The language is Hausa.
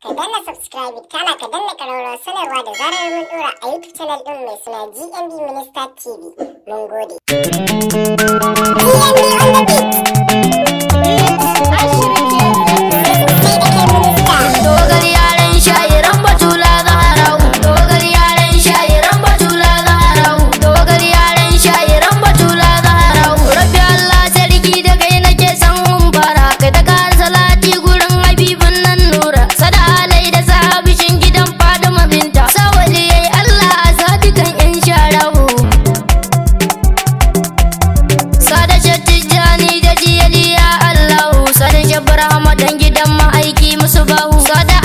Ka danna subscribe, kana ka danna ƙararrawar sanarwa da zarar mun ɗora a YouTube channel ɗin mai suna GMB Minister TV. Mun gode. GMB on the beat. Sai da kai minista. Dogar yaran shayiran Batula Zaharau. Dogar yaran shayiran Batula Zaharau. Dogar yaran shayiran Batula Zaharau. Rabbi Allah sarki, da kai nake san mun fara. Kai ta kan salati gurin Habibin nan Nura. Sada alai da sahabishin gidan Fadima binta. Sawali yayi Allah a sadikan yan sharahu. Sada Tijjani da Jiyali, ya Allahu. Sada Shabrahama dan gidan ma'aiki musu bahu. Sada